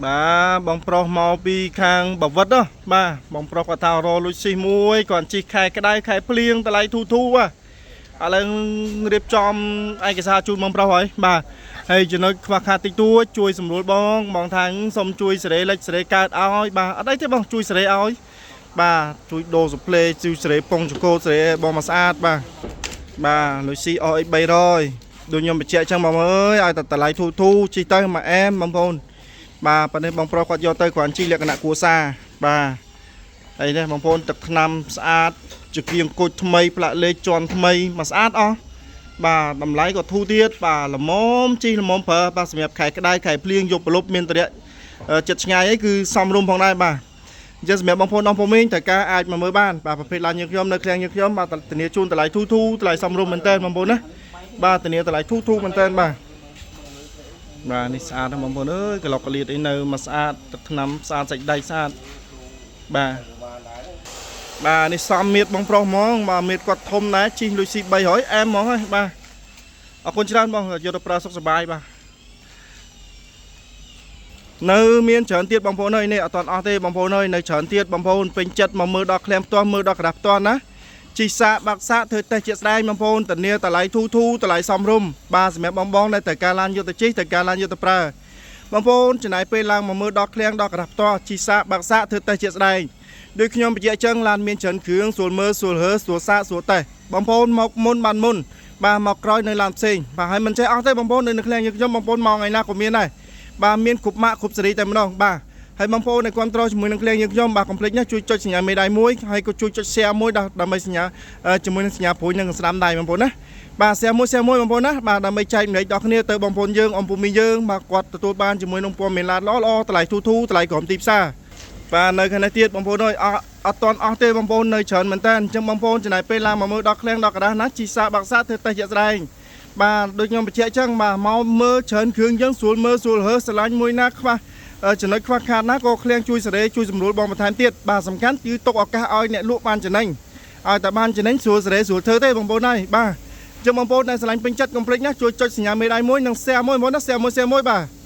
បាទបងប្រុសមកពីខាងបាវិតហ៎បាទបងប្រុសគាត់ថារលុយស៊ីមួយគាត់ជិះខែក្តៅខែភ្លៀងតម្លៃធូធូបាទឥឡូវរៀបចំឯកសារជូនបងប្រុសហើយបាទហើយចំណុចខ្វះខាតតិចតួចជួយសម្រួលបងបងថាសុំជួយសេរីលិចសេរីកើតឲ្យបាទអត់អីទេបងជួយសេរីឲ្យបាទជួយដូរសុផ្លេជួយសេរីពងចកោសេរីបងមកស្អាតបាទបាទលុយស៊ីអស់អី300ដូចខ្ញុំបញ្ជាក់ចឹងបងអើយឲ្យតែតម្លៃធូធូជិះទៅមួយអែមបងប្អូន បាទប៉ុន្តែបងប្រុសគាត់យកទៅគ្រាន់ជីលក្ខណៈគ្រួសារបាទហើយនេះបងប្អូនទឹកថ្នាំស្អាតជាគៀងគុជថ្មីផ្លាកលេខជាន់ថ្មីមកស្អាតអស់បាទតម្លៃក៏ធូរទៀតបាទល្មមជីល្មមប្រើបាទសម្រាប់ខែក្តៅខែភ្លៀងយកប្រលប់មានតរៈចិត្តឆ្ងាយអីគឺសមរម្យផងដែរបាទអញ្ចឹងសម្រាប់បងប្អូនអស់ពុំមីងត្រូវការអាចមកមើលបានបាទប្រភេទឡានយើងខ្ញុំនៅឃ្លាំងយើងខ្ញុំបាទធានាជូនតម្លៃធូរធូរតម្លៃសមរម្យមែនតើបងប្អូនណាបាទធានាតម្លៃធូរធូរមែនតើបាទ បាទនេះស្អាតណាស់បងប្អូនអើយកន្លុកកលៀតអីនៅមកស្អាតទឹកថ្នាំស្អាតសាច់ដៃស្អាតបាទបាទនេះសំមៀតបងប្រុសហ្មងបាទមៀតគាត់ធំដែរជីលុយស៊ី300អែមហ្មងហើយបាទអរគុណច្រើនបងយកទៅប្រើសុខសប្បាយបាទនៅមានច្រើនទៀតបងប្អូនអើយនេះអត់ទាន់អស់ទេបងប្អូនអើយនៅច្រើនទៀតបងប្អូនពេញចិត្តមកមើលដល់ឃ្លាំងផ្ទាល់មើលដល់ក្រាស់ផ្ទាល់ណាជីសាកបាក់សាកធ្វើតេស្តជាក់ស្ដែងបងប្អូនធានាតម្លៃធូរធូរតម្លៃសមរម្យបាទសម្រាប់បងបងដែលត្រូវការឡានយកទៅជិះត្រូវការឡានយកទៅប្រើ បងប្អូនចំណាយពេលឡើងមកមើលដល់ឃ្លាំងដល់ក្រាស់ផ្ទាល់ជីសាកបាក់សាកធ្វើតេស្តជាក់ស្ដែងដូចខ្ញុំបញ្ជាក់អញ្ចឹងឡានមានច្រើនគ្រឿងស្រួលមើលស្រួលហើស្រួលសាកស្រួលតេស្តបងប្អូនមកមុនបានមុនបាទមកក្រោយនៅឡានផ្សេងបាទហើយមិនចេះអស់ទេបងប្អូននៅឃ្លាំងយើងខ្ញុំបងប្អូនមកថ្ងៃណាក៏មានដែរបាទមានគ្រប់ម៉ាកគ្រប់សេរីតែម្ដងបាទហើយបងប្អូនដែលគ្រប់គ្រងជាមួយនឹងឃ្លាំងយើងខ្ញុំបាទកុំភ្លេចណាជួយចុចសញ្ញាមេដៃមួយហើយក៏ជួយចុច share មួយដើម្បីសញ្ញាជាមួយនឹងសញ្ញាព្រួយនិងស្ដាំដៃបងប្អូនណាបាទ share មួយ share មួយបងប្អូនណាបាទដើម្បីចែកម្លែកដល់គ្នាទៅបងប្អូនយើងអំពូមីយើងបាទគាត់ទទួលបានជាមួយនឹងព័ត៌មានឡានល្អល្អតម្លៃធូរធូរតម្លៃក្រោមទីផ្សារបាទនៅខាងនេះទៀតបងប្អូនអើយអត់អត់ទាន់អស់ទេបងប្អូននៅច្រើនមែនតើអញ្ចឹងបងប្អូនចំណាយពេលឡើងមកមើលដល់ឃ្លាំងដល់ក្រាស់ណាជីសាបាក់សាធ្វើតេស្តជាក់ស្ដែងបាទដូចខ្ញុំបញ្ជាក់អញ្ចឹងបាទមកមើលច្រើនគ្រឿងអញ្ចឹងស្រួលមើលស្រួលរើសស្រឡាញ់មួយណាខ្វះចំណុចខ្វះខាតណាក៏ឃ្លាំងជួយសេរីជួយសម្រួលបងបន្ថែមទៀតបាទសំខាន់គឺទុកឱកាសឲ្យអ្នកលក់បានចំណេញឲ្យតែបានចំណេញស្រួលសេរីស្រួលធ្វើទេបងប្អូនហើយបាទ ចឹងបងប្អូនដែលស្រឡាញ់ពេញចិត្តកុំភ្លេចណាជួយចុចសញ្ញាមេដៃមួយនិង share មួយបងប្អូនណា share មួយ share មួយបាទ។